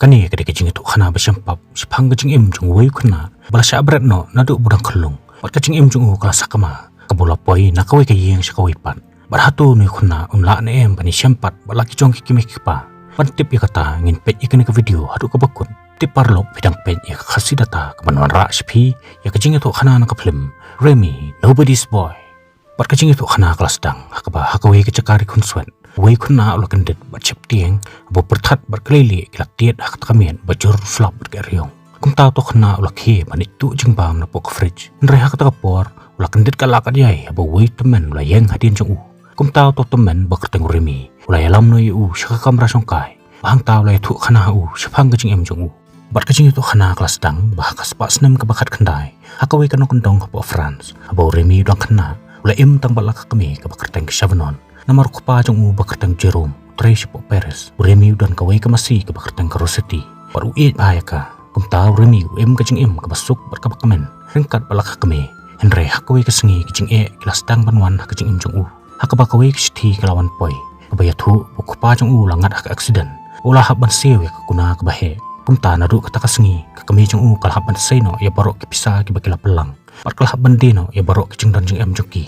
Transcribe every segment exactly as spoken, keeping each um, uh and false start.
Kane ka dei ka jingïathuhkhana ba shem pap shaphang ka jingim jong uwei u khynnah ba la shah bret noh naduh ba u dang khyllung. Bad ka jingim jong u ka la sakma kaba u la poi na kawei ka ïing sha kawei pat. Bad hato une u khynnah un lah ne em ban ïashem pat bad la ki jong ki kmie ki kpa? Ban tip ïa kata ngin peit ïa kane ka video haduh kaba kut. Te paralok, phi dang peit ïa ka Khasi Data kaban wanrah sha phi ïa ka jingïathuhkhana na ka phlim Remy, Nobody's Boy. Bad ka jingïathuhkhana ka la sdang ha kaba ha kawei ka jaka ri khunswet, uwei u khynnah u la kyndit bad sheptieng, haba u pyrthat bad ka leilieh ki la tied ha kata ka miet ba jur slap bad ka riong. Kumta uta u khynnah u la khie ban ïa tuh jingbam napoh ka fridge. Hynrei ha kata ka por u la kyndit ka la kat ïai haba uwei u tymmen u la ïeng hadien jong u. Kumta uta u tymmen ba kyrteng u Remy u la ïalam noh ïa u sha ka kamra shongkai. Ba hangta u la ïathuhkhana ha u shaphang ka jingim jong u. Bad ka jingïathuhkhana ka la sdang ba ha ka spah snem kaba khatkhyndai, ha kawei ka nongkyndong hapoh France, haba u Remy u dang khynnah, u la im tang bad la ka kmie kaba kyrteng ka Chavanon. Namar u kpa jong u ba kyrteng Jerome u trei shapoh Paris, u Remy u don kawei ka masi kaba kyrteng ka Rossetti, bad u ïeit bha ïa ka. Kumta u Remy u im ka jingim kaba suk bad kaba kmen ryngkat bad la ka kmie. Hynrei ha kawei ka sngi ki jingeh ki la sdang ban wan ha ka jingim jong u, ha kaba kawei ka shithi ka la wan poi kaba ïathuh ba u kpa jong u u la ngat ha ka aksiden, u la hap ban siew ïa ka kuna kaba heh. Kumta naduh kata ka sngi ka kmie jong u ka la hap ban sei noh ïa baroh ki pisa kiba ki la pynlang, bad ka la hap ban die noh ïa baroh ki jingdon jingem jong ki.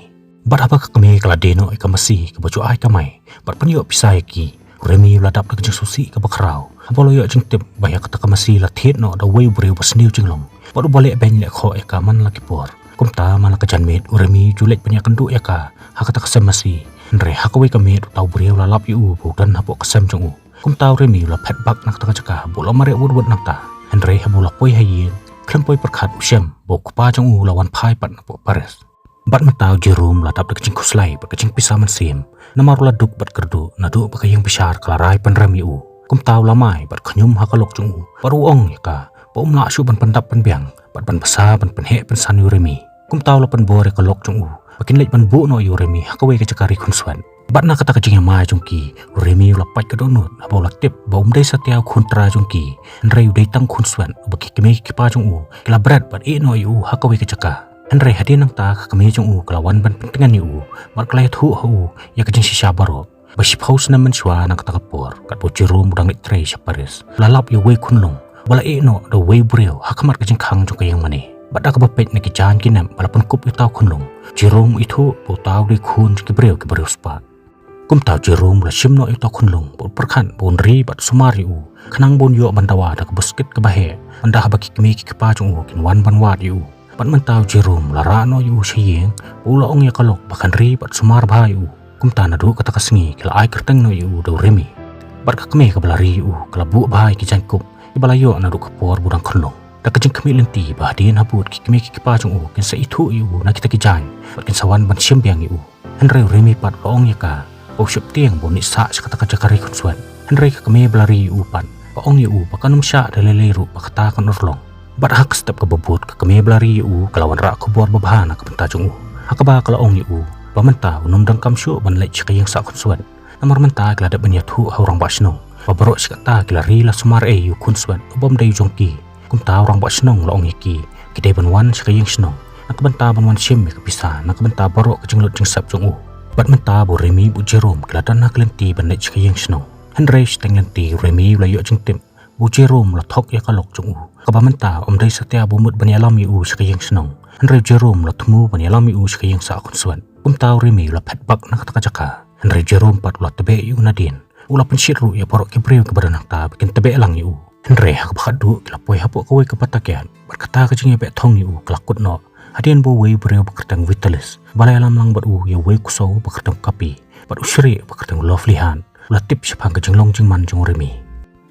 Bad haba ka kmie ka la die noh ïa ka masi kaba ju ai kamai bad pynïoh pisa ïa ki, u Remy u la dap da ka jingsngewsih kaba khraw haba u la ïoh jingtip ba ïa kata ka masi la thied noh da uwei u briew ba sniew jinglong bad uba leh beiñ leh khoh ïa ka man la ki por. Kumta man la ka janmiet u Remy u ju leit ban ïakynduh ïa ka ha kata ka sem masi. Hynrei ha kawei ka miet uta u briew u la lap ïa u ba u don hapoh ka sem jong u. Kumta u Remy u la phet bak na kata ka jaka bad u la mareh wut wut nangta. Hynrei haba u la poi ha ïing, khlem poi pyrkhat u shem ba u kpa jong u u la wan phai pat napoh Paris. Bad mynta u Jerome u la dap da ka jingkhuslai bad ka jingpisa mynsiem, namar u la duk bad kyrduh naduh ba ka ïing bishar ka la rai pynrem ïa u. Kumta u la mai bad khñium ha ka lok jong u bad u ong ïa ka ba um lah shuh ban pyndap pynbiang bad ban bsa ban pynheh pynsan ïa u Remy. Kumta u la pynbor ïa ka lok jong u ba kin leit ban buh noh ïa u Remy ha kawei ka jaka ri khunswet. Bad na kata ka jingïamai jong ki, u Remy u la pait ka dohnud haba u la tip ba um dei satia u khun trai jong ki, hynrei u dei tang u khunswet uba ki kmie ki kpa jong u ki la bret bad ïeh noh ïa u ha kawei ka jaka. Hynrei hadien nangta ka kmie jong u ka la wan ban pyntngen ïa u bad ka la ïathuh ha u ïa ka jingshisha baroh. Ba shiphew snem mynshuwa na kata ka por, katba u Jerome u dang leit trei sha Paris, u la lap ïa uwei u khunlung ba la ïeh noh da uwei u briew ha khmat ka jingkhang jong ka ïing mane. Bad da kaba peit na ki jaiñ ki nep ba la pynkup ïa uta u khunlung, u Jerome u ithuh ba uta u dei u khun jong ki briew kiba riewspah. Kumta u Jerome u la shim noh ïa uta u khunlung bad u pyrkhat ba un ri bad sumar ïa u, khnang ba un ïoh ban dawa da ka buskit kaba heh, ynda haba ki kmie ki kpa jong u kin wan ban wad ïa u. Bad mynta u Jerome u la rah noh ïa u sha ïing bad u la ong ïa ka lok ba kan ri bad sumar bha ïa u. Kumta naduh kata ka sngi ki la ai kyrteng noh ïa u da u Remy. Bad ka kmie kaba la ri ïa u ka la buh bha ïa ki jaiñkup kiba la ïoh naduh ka por ba u dang khunlung, da ka jingkhmih lynti ba hadien habud ki kmie ki kpa jong u kin sa ithuh ïa u na kita ki jaiñ bad kin sa wan ban shim biang ïa u. Hynrei u Remy pat u la ong ïa ka ba u sheptieng ba un leit sah sha kata ka jaka ri khunswet. Hynrei ka kmie ba la ri ïa u pat ka ong ïa u ba kan ym shah da lei lei ruh ba kata kan urlong. Bad ha ka step kaba bud ka kmie ba la ri ïa u ka la wanrah khubor babha na ka bynta jong u, ha kaba ka la ong ïa u ba mynta un ym donkam shuh ban leit sha ka ïing sah khunswet. Namar mynta ki la dep ban ïathuh ha u rangbah shnong ba baroh shi katta ki la ri la sumar ei ïa u khunswet u bym dei u jong ki. Kumta u rangbah shnong u la ong ïa ki, ki dei ban wan sha ka ïing shnong na ka bynta ban wan shim ïa ka pisa na ka bynta baroh ka jinglut jingsep jong u. Bad mynta ba u Remy bad u Jerome ki la don ha ka lynti ban leit sha ka ïing shnong. Hynrei shiteng lynti u Remy u la ïoh jingtip ba u Jerome u la thok ïa ka lok jong u, kaba mynta um dei satia ba u mut ban ïalam ïa u sha ka ïing shnong. Hynrei u Jerome u la thmu ban ïalam ïa u sha ka ïing sah khunswet. Kumta u Remy u la phet bak na kata ka jaka. Hynrei u Jerome pat u la tbeh ïa u nadien. U la pynshit ruh ïa baroh ki briew kiba don hangta ba kin tbeh lang ïa u. Hynrei ha kaba khatduh ki la poi hapoh kawei ka batakiat bad kata ka jingïabeh thong ïa u ka la kut noh. Hadien ba uwei u briew ba kyrteng Vitalis ba la ïalam lang bad u ïa uwei u ksew ba kyrteng Kapi, bad u shrieh ba kyrteng Lovely Heart, u la tip shaphang ka jinglong jingman jong u Remy.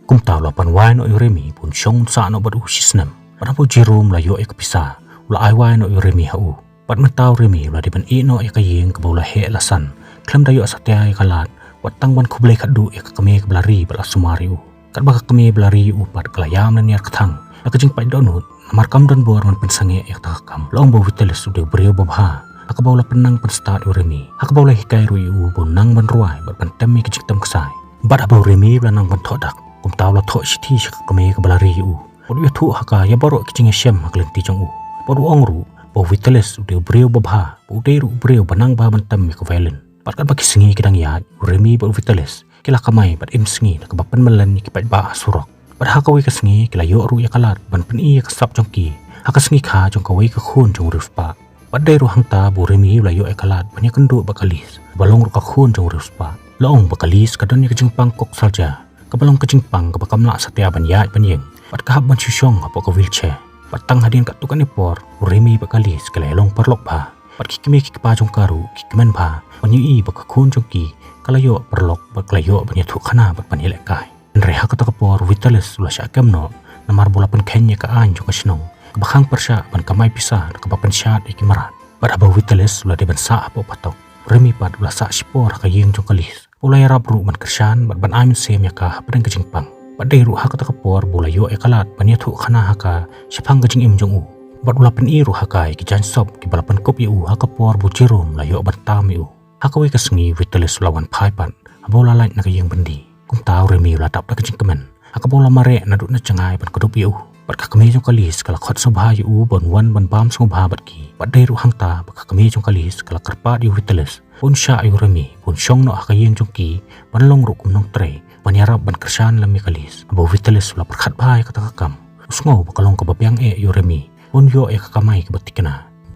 Kumta u la pan wai noh ïa u Remy ba un shong un sah noh bad u shisnem. Bad haba u Jerome u la ïoh ïa ka pisa, u la ai wai noh ïa u Remy ha u. Bad mynta u Remy u la dei ban ïeh noh ïa ka ïing kaba u la heh la san, khlem da ïoh satia ïa ka lad, wat tang ban khublei khatduh ïa ka kmie kaba la ri bad la sumar ïa u. Katba ka kmie ba la ri ïa u pat ka la ïam lynñiar kthang da ka jingpait dohnud, namar kam don bor ban pynsangeh ïa kata ka kam. La ong ba u Vitalis u dei u briew babha, ha kaba u la pynnang pynstad ïa u Remy, ha kaba u la hikai ruh ïa u ba un nang ban rwai bad ban tem ïa ka jingtem ksai. Bad haba u Remy u la nang ban thoh dak, kumta u la thoh shithi sha ka kmie kaba la ri ïa u. Bad u ïathuh ha ka ïa baroh ki jingïashem ha ka lynti jong u. Bad u ong ruh ba u Vitalis u dei u briew babha, ba u dei ruh u briew ba nang bha ban tem ïa ka violin. Bad katba ki sngi ki dang ïaid, u Remy bad u Vitalis ki la kamai bad im sngi da kaba pynmlien ïa ki paidbah ha surok. Bad ha kawei ka sngi ki la ïoh ruh ïa ka lad ban pyni ïa ka sap jong ki ha ka sngi kha jong kawei ka khun jong u riewspah. Bad dei ruh hangta ba u Remi u la ïoh ïa ka lad ban ïakynduh bad ka Liz, ba long ruh ka khun jong u riewspah. La ong ba ka Liz ka don ïa ka jingpang kok salja, kaba long ka jingpang kaba kam lah satia ban ïaid ban ïeng, bad ka hap ban shu shong hapoh ka wheelchair. Bad tang hadien katto katne por u Remi bad ka Liz ki la ïalong paralok bha. Bad ki kmie ki kpa jong ka ruh ki kmen bha ban ïohi ba ka khun jong ki ka la ïoh paralok bad ka la ïoh ban ïathuh khana bad ban ïalehkai. Hynrei ha kata ka por u Vitalis u la shah kem noh, namar ba u la pynkheiñ ïa ka aiñ jong ka shnong kaba khang pyrshah ban kamai pisa da kaba pynshad ïa ki mrad. Bad haba u Vitalis u la dei ban sah hapoh phatok, u Remi pat u la sah shipor ha ka ïing jong ka Liz. U la ïarap ruh ban kyrshan bad ban ai mynsiem ïa ka hapdeng ka jingpang. Bad dei ruh ha kata ka por ba u la ïoh ïa ka lad ban ïathuh khana ha ka shaphang ka jingim jong u. Bad u la pyni ruh ha ka ïa ki jaiñ sop kiba la pynkup ïa u ha ka por ba u Jerome u la ïoh ban tam ïa u. Ha kawei ka sngi u Vitalis u la wan phai pat haba u la lait na ka ïing byndi. Kumta u Remi u la dap da ka jingkmen ha kaba u la mareh naduh na jngai ban kdup ïa u. Bad ka kmie jong ka Liz ka la khot sngewbha ïa u ban wan ban bam sngewbha bad ki. Bad dei ruh hangta ba ka kmie jong ka Liz ka la kyrpad ïa u Vitalis ba un shah ïa u Remi, ba un shong noh ha ka ïing jong ki, ban long ruh kum nongtrei ban ïarap ban kyrshan lem ïa ka Liz. Haba u Vitalis u la pyrkhat bha ïa kata ka kam, u sngew ba ka long kaba biang eh ïa u Remi ba un ïoh ïa ka kamai kaba thikna.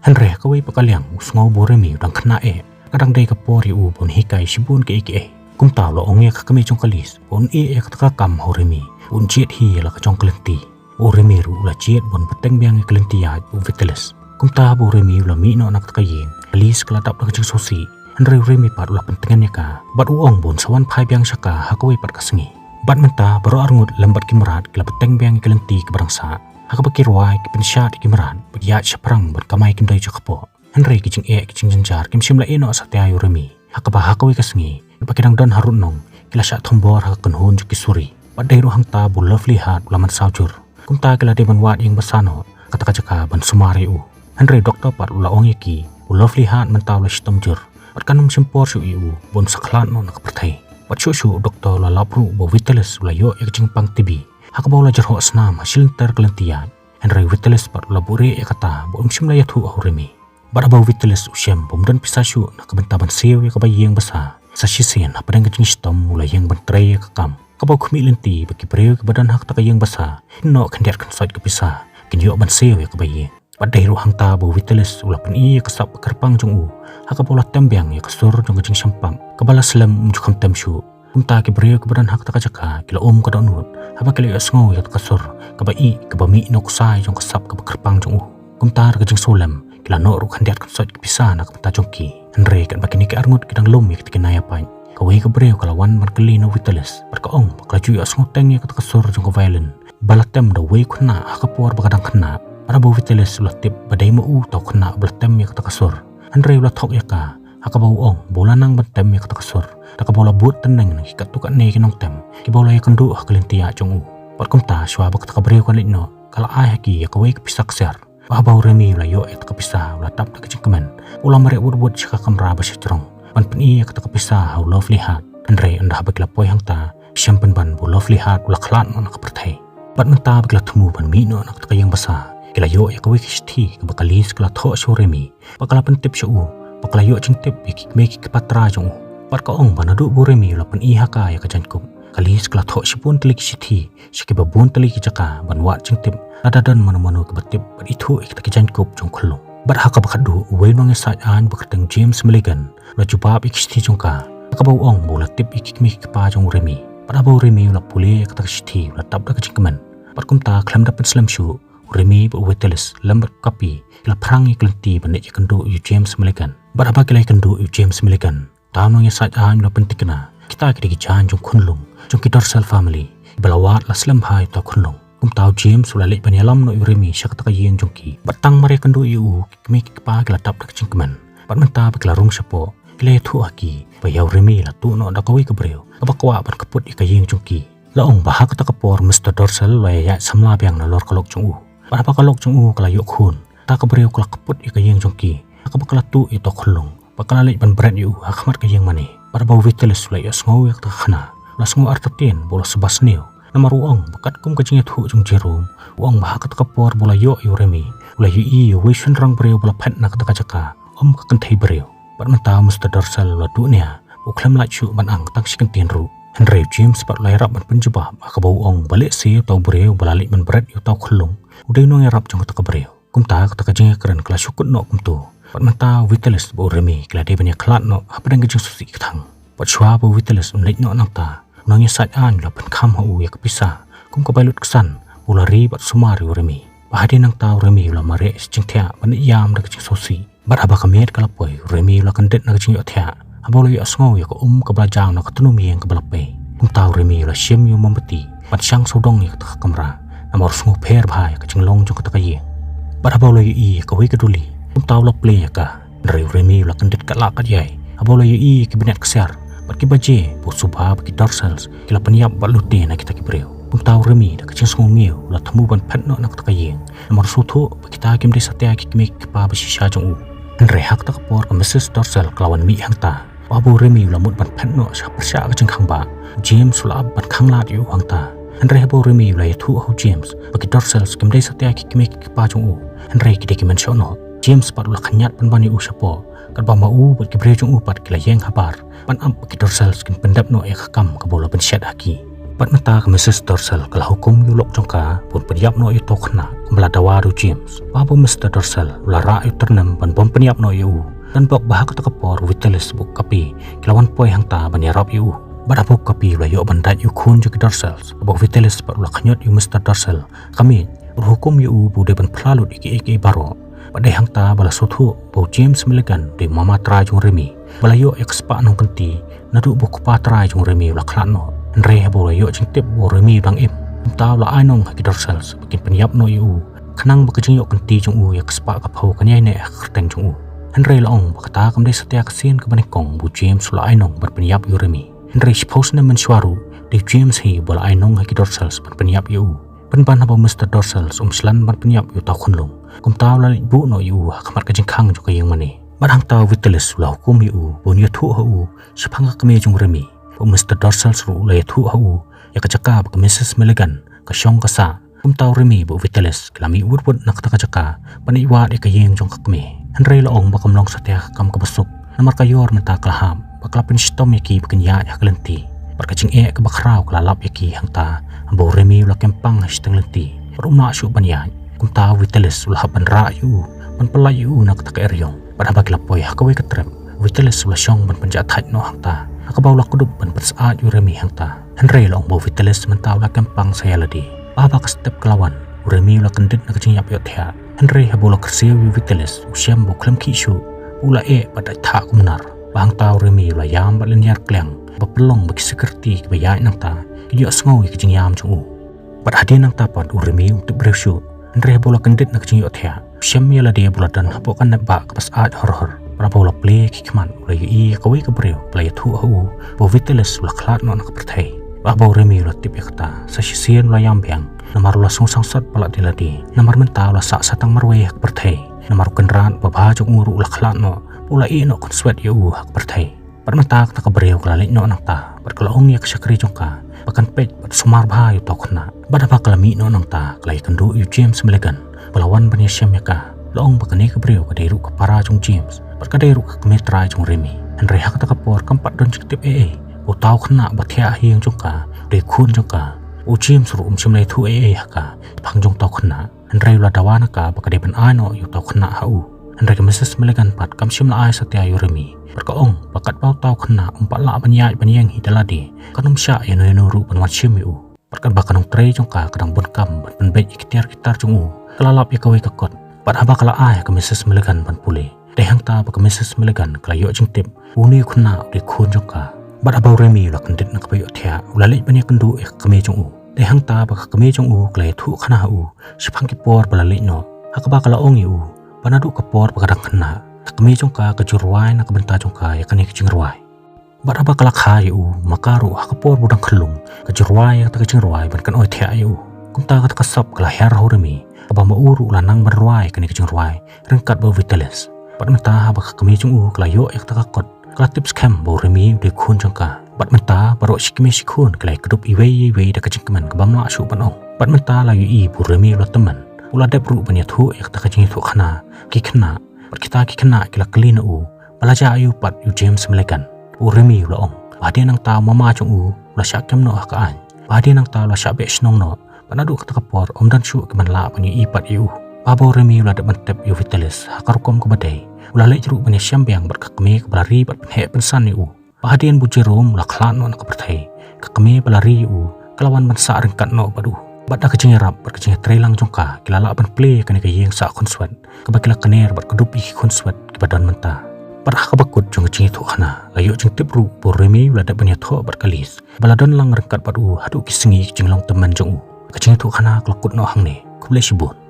Hynrei ha kawei pat ka liang u sngew ba u Remi u dang khynnah eh, ka dang dei ka por ïa u ba un hikai shibun kiei kiei. Kumta u la ong ïa ka kmie jong ka Liz ba un ïeh ïa kata ka kam ha u Remi, ba un jied hi ïa la ka jong ka lynti. U Remi ruh u la jied ba un bteng biang ïa ka lynti ïaid u Vitalis. Kumta haba u Remi u la mih noh na kata ka ïing, ka Liz ka la dap da ka jingsngewsih. Hynrei u Remi pat u la pyntngen ïa ka bad u ong ba un sa wan phai biang sha ka ha kawei pat ka sngi. Bad mynta baroh arngut lem bad ki mrad ki la bteng biang ïa ka lynti kaba dang sah, ha kaba ki rwai ki pynshad ïa ki mrad bad ïaid shaphrang ban kamai kyndoi jaka poh. Hynrei ki jingeh ki jingjynjar kim shym la ïeh noh satia ïa u Remi, ha kaba ha kawei ka sngi ba ki dang don harud nong, ki la shah thombor ha ka kynhun jong ki suri. Bad dei ruh hangta ba u Lovely Heart u la mynsaw jur. Kumta ki la dei ban wad ïing basa noh kata ka jaka ban sumar ïa u. Hynrei doktor pat u la ong ïa ki ba u Lovely Heart mynta u la shitom jur, bad kan ym shim por shuh ïa u ba un sa khlad noh na ka pyrthei. Bad shuh shuh doktor u la lap ruh ba u Vitalis u la ïoh ïa ka jingpang T B, ha kaba u la jyrhoh snam ha shilynter ka lynti ïaid. Hynrei u Vitalis pat u la buhrieh ïa kata ba um shym la ïathuh ha u Remi. Bad haba u Vitalis u shem ba um don pisa shuh na ka bynta ban siew ïa kaba ïing basa, sa shisien hapdeng ka jingshitom u la ïeng ban trei ïa ka kam kaba u khmih lynti ba ki briew kiba don ha kata ka ïing basa kin noh khyndiat khynsoit ka pisa, kin ïoh ban siew ïa kaba ïing. Bad dei ruh hangta ba u Vitalis u la pyni ïa ka sap ba kyrpang jong u, ha kaba u la tem biang ïa ka sur jong ka jingshemphang kaba la slem um ju kham tem shuh. Kumta ki briew kiba don ha kata ka jaka ki la um ka dohnud haba ki la ïohsngew ïa kata ka sur kaba ih kaba mih na u ksai jong ka sap kaba kyrpang jong u. Kumta da ka jingsngewlem ki la noh ruh khyndiat khynsoit ki pisa na ka bynta jong ki. Hynrei katba kine ki arngut ki dang lum ïa kita ki nai ïa paid, kawei ka briew ka la wan ban kylli na u Vitalis bad ka ong ba ka la ju ïohsngew teng ïa kata ka sur jong ka violin ba la tem da uwei u khynnah ha ka por ba ka dang khynnah. Bad haba u Vitalis u la tip ba dei ma u uta u khynnah ba la tem ïa kata ka sur, hynrei u la thok ïa ka ha kaba u ong ba u la nang ban tem ïa kata ka sur da kaba u la bud tneng na ki katto katne ki nongtem kiba u la ïakynduh ha ka lynti ïaid jong u. Bad kumta shuwa ba kata ka briew kan leit noh, ka la ai ha ki ïa kawei ka pisa ksiar. Bad haba u Remi u la ïoh ïa kata ka pisa u la dap da ka jingkmen, u la mareh wut wut sha ka kamra ba sha jrong ban pyni ïa kata ka pisa ha u Lovely Heart. Hynrei ynda haba ki la poi hangta, ki shem pynban ba u Lovely Heart u la khlad noh na ka pyrthei. Bad mynta ba ki la thmu ban mih noh na kata ka ïing basa, ki la ïoh ïa kawei ka shithi kaba ka Liz ka la thoh sha u Remi, ba ka la pyntip sha u ba ka la ïoh jingtip ïa ki kmie ki kpa trai jong u. Bad ka ong ba naduh ba u Remi u la pyni ha ka ïa ka jaiñkup, ka Liz ka la thoh shibun tylli ki shithi sha kiba bun tylli ki jaka ban wad jingtip lada don mano mano kiba tip bad ithuh ïa kita ki jaiñkup jong u khyllung. Bad ha kaba khatduh uwei u nongïasaid aiñ ba kyrteng James Milligan u la jubab ïa ki shithi jong ka, ha kaba u ong ba u la tip ïa ki kmie ki kpa jong u Remi. Bad haba u Remi u la pule ïa kata ka shithi u la dap da ka jingkmen. Bad kumta khlem da pynslem shuh, u Remi bad u Vitalis lem bad u Kapi ki la phrang ïa ka lynti ban leit ïakynduh ïa u James Milligan. Bad haba ki la ïakynduh ïa u James Milligan, uta u nongïasaid aiñ u la pynthikna, kita ki dei ki jaiñ jong u khunlung jong ki Dorsal family, ba la wad la slem bha ïa uta u khunlung. Kumta u James u la leit ban ïalam noh ïa u Remi sha kata ka ïing jong ki. Bad tang mar ïakynduh ïa u, ki kmie ki kpa ki la dap da ka jingkmen. Bad mynta ba ki la rung shapoh, ki la ïathuh ha ki ba ïa u Remi la tuh noh da kawei ka briew kaba kwah ban kput ïa ka ïing jong ki. La ong ba ha kata ka por Mister Dorsal u la ïaid samla biang nalor ka lok jong u. Bad haba ka lok jong u ka la ïoh khun, uta ka briew ka la kput ïa ka ïing jong ki ha kaba ka la tuh ïa uta u khunlung, bad ka la leit ban bret ïa u ha khmat ka ïing mane. Bad haba u Vitalis u la ïohsngew ïa kata ka khana, u la sngew artatien bad u la sngewbha sniew. Namar u ong ba katkum ka jingïathuh jong u Jerome, u ong ba ha kata ka por ba u la ïoh ïa u Remi, u la ïohi ïa uwei u shynrang briew ba la phet na kata ka jaka ym ka kynthei briew. Bad mynta u Mister Dorsal u la duh nia ba u khlem lait shuh ban ang tang shi kyntien ruh. Hynrei u James pat u la ïarap ban pynjubab ha kaba u ong ba lehse uta u briew ba la leit ban bret ïa uta u khyllung u dei u nongïarap jong kata ka briew. Kumta kata ka jingïakren ka la shu kut noh kumto. Bad mynta u Vitalis bad u Remy ki la dei ban ïakhlad noh hapdeng ka jingsngewsih ka thang. Bad shuwa ba u Vitalis un leit noh nangta, u nongïasaid aiñ u la pynkham ha u ïa ka pisa kum ka bai lutksan ba u la ri bad sumar ïa u Remy. Bad hadien nangta u Remy u la mareh sha jingthiah ban ïam da ka jingsngewsih. Bad haba ka miet ka la poi, u Remy u la kyndit na ka jingïohthiah haba u la ïohsngew ïa ka um kaba la jaw na ka tnum ïing kaba la pei. Kumta u Remy u la shim ïa u mombati ban shang sawdong ïa kata ka kamra, namar u sngewpher bha ïa ka jinglong jong kata ka ïing. Bad haba u la ïohi ïa kawei ka duli, kumta u la plie ïa ka. Hynrei u Remy u la kyndit katba lah katba ïai haba u la ïohi ïa ki bneng ksiar bad ki baje ba u Suba bad ki Dorsals ki la pynïap bad lute na kita ki briew. Kumta u Remy da ka jingsngewngiew u la thmu ban phet noh na kata ka ïing, namar u sngewthuh ba kita kim dei satia ki kmie ki kpa ba shisha jong u. Hynrei ha kata ka por ka Missus Dorsal ka la wan mih hangta. Bad haba u Remy u la mut ban phet noh sha pyrshah ka jingkhangbah, u James u la ap ban khanglad ïa u hangta. Hynrei haba u Remy u la ïathuh ha u James ba ki Dorsals kim dei satia ki kmie ki kpa jong u, hynrei ki dei ki mynshohnoh, u James pat u la khñiat pynban ïa u shapoh, katba ma u bad ki briew jong u pat ki la ïeng habar ban ap ba ki Dorsals kin pyndep noh ïa ka kam kaba u la pynshet ha ki. Bad mynta ka Missus Dorsal ka la hukum ïa u lok jong ka ba un pynïap noh ïa uta u khynnah kumba la dawa da u James. Bad haba u Mister Dorsal u la rah ïa u tyrnem ban bym pynïap noh ïa u, don bok ba ha kata ka por u Vitalis bad u Kapi ki la wan poi hangta ban ïarap ïa u. Bad haba u Kapi u la ïoh ban dait ïa u khun jong ki Dorsals, bad u Vitalis bad u la khñiot ïa u Mister Dorsal, ka miet u hukum ïa u ba u dei ban phla lut ïa kiei kiei baroh. Bad dei hangta ba la sngewthuh ba u James Milligan u dei u mama trai jong u Remy, ba la ïoh ïa ka spah nongkynti naduh ba u kpa trai jong u Remy u la khlad noh. Hynrei haba u la ïoh jingtip ba u Remy u dang im, kumta u la ai nong ha ki Dorsals ba kin pynïap noh ïa u, khnang ba ka jingïoh kynti jong u ïa ka spah ka phew kan ïai neh ha ka kyrteng jong u. Hynrei la ong ba kata kam dei satia ka sien kaba nyngkong ba u James u la ai nong ban pynïap ïa u Remy. Hynrei shiphew snem mynshuwa ruh, dei u James hi ba la ai nong ha ki Dorsals ban pynïap ïa u. Pynban haba u Mister Dorsal um shlan ban pynïap ïa uta u khunlung, kumta u la leit buh noh ïa u ha khmat ka jingkhang jong ka ïing mane. Bad hangta u Vitalis u la hukum ïa u ba un ïathuh ha u shaphang ka kmie jong u Remy. Bad u Mister Dorsal ruh u la ïathuh ha u ïa ka jaka ba ka Missus Milligan ka shong ka sah. Kumta u Remy bad u Vitalis ki la mih wut wut na kata ka jaka ban ïa wad ïa ka ïing jong ka kmie. Hynrei la ong ba kam long satia ka kam kaba suk, namar ka ïor mynta ka la hap bad ka la pynshitom ïa ki ba kin ïaid ha ka lynti. Bad ka jingeh kaba khraw ka la lap ïa ki hangta haba u Remy u la kynpang ha shiteng lynti bad um lah shuh ban ïaid. Kumta u Vitalis u la hap ban rah ïa u ban pyllait ïa u na kata ka eriong. Bad haba ki la poi ha kawei ka trep, u Vitalis u la shong ban pynjahthait noh hangta, ha kaba u la kdup ban pynsyaid ïa u Remy hangta. Hynrei la ong ba u Vitalis mynta u la kynpang sa ïa lade. Bad haba ka step ka la wan, u Remy u la kyndit na ka jingïap ïohthiah. Hynrei haba u la kyrsiew ïa u Vitalis, u shem ba u khlem khih shuh, u la eh bad dait thah kum nar. Bad hangta u Remy u la ïam bad lyniar kliang ba pynlong ba ki security kiba ïaid nangta kin ïohsngew ïa ka jingïam jong u. Bad hadien nangta pat u Remy um tip briew shuh. Hynrei haba u la kyndit na ka jingïohthiah, u shem ïa lade ba u la don hapoh ka nepbah kaba syaid hor hor. Bad haba u la plie ki khmat u la ïohi ïa kawei ka briew ba la ïathuh ha u ba u Vitalis u la khlad noh na ka pyrthei. Bad haba u Remy u la tip ïa kata, sa shisien u la ïam biang, namar u la sngewsangsot palat ïa lade. Namar mynta u la sah sa tang marwei ha ka pyrthei. Namar u kynrad babha jong u ruh u la khlad noh bad u la ïeh noh khunswet ïa u ha ka pyrthei. Bad mynta kata ka briew ka la leit noh nangta bad ka la ong ïa ka shakri jong ka ba kan peit bad sumar bha ïa uta u khynnah. Bad haba ka la mih noh nangta ka la ïakynduh ïa u James Milligan ba la wan ban ïashem ïa ka. La ong ba kane ka briew ka dei ruh ka para jong u James bad ka dei ruh ka kmie trai jong u Remy. Hynrei ha kata ka por kam pat don jingtip ei ei ba uta u khynnah ba thiah ha ïing jong ka u dei u khun jong ka. U James ruh um shym la ïathuh ei ei ha ka shaphang jong uta u khynnah. Hynrei u la dawa na ka ba ka dei ban ai noh ïa uta u khynnah ha u. Hynrei ka Missus Milligan pat kam shym la ai satia ïa u Remy bad ka ong ba katba uta u khynnah um pat lah ban ïaid ban ïeng hi da lade, kan ym shah ïa uno uno ruh ban wan shim ïa u. Bad katba ka nongtrei jong ka ka dang bun kam ban pynbeit ïa ki tiar ki tar jong u, ka la lap ïa kawei ka kot. Bad haba ka la ai ha ka Missus Milligan ban pule, dei hangta ba ka Missus Milligan ka la ïoh jingtip ba une u khynnah u dei u khun jong ka. Bad haba u Remy u la kyndit na kaba ïohthiah, u la leit ban ïakynduh ïa ka kmie jong u. Dei hangta ba ka kmie jong u ka la ïathuhkhana ha u shaphang ki por ba la leit noh, ha kaba ka la ong ïa u ba naduh ka por ba ka dang khynnah, ka kmie jong ka ka ju rwai na ka bynta jong ka ïa kane ka jingrwai. Bad haba ka la kha ïa u, ma ka ruh ha ka por ba u dang khyllung ka ju rwai ïa kata ka jingrwai ban kynnoh thiah ïa u. Kumta kata ka sap ka la hiar ha u Remy, kaba ma u ruh u la nang ban rwai ïa kane ka jingrwai ryngkat bad u Vitalis. Bad mynta haba ka kmie jong u ka la ïoh ïa kata ka kot, ka la tip skhem ba u Remy u dei u khun jong ka. Bad mynta baroh shi kmie shi khun ki la ïakdup iwei ïa iwei da ka jingkmen kaba ym lah shuh ban ong. Bad mynta la ïohi ba u Remy u la tymmen, u la dep ruh ban ïathuh ïa kata ka jingïathuhkhana ki khynnah. Bad kita ki khynnah ki la kylli na u ba la jah aïu pat ïa u James Milligan. U Remy u la ong ba hadien nangta u mama jong u u la shah kem noh ha ka aiñ. Bad hadien nangta u la shah beh shnong noh, bad naduh kata ka por ym don shuh ki ban lah ban ïohi pat ïa u. Haba u Remy u la dep ban tip ïa u Vitalis ha ka rukom kaba dei, u la leit ruh ban ïashem biang bad ka kmie kaba la ri bad pynheh pynsan ïa u. Bad hadien ba u Jerome u la khlad noh na ka pyrthei, ka kmie ba la ri ïa u ka la wan ban sah ryngkat noh bad u. Bad da ka jingïarap bad ka jingïatreilang jong ka, ki la lah ban plie ïa kane ka ïing sah khunswet kaba ki la kner bad ka dup ïa ki khunswet kiba don mynta. Bad ha kaba kut jong ka jingïathuhkhana la ïoh jingtip ruh ba u Remy u la dep ban ïathoh bad ka Liz, ba la don lang ryngkat bad u haduh ki sngi ka jinglong tymmen jong u. Ka jingïathuhkhana ka la kut noh hangne. Khublei shibun.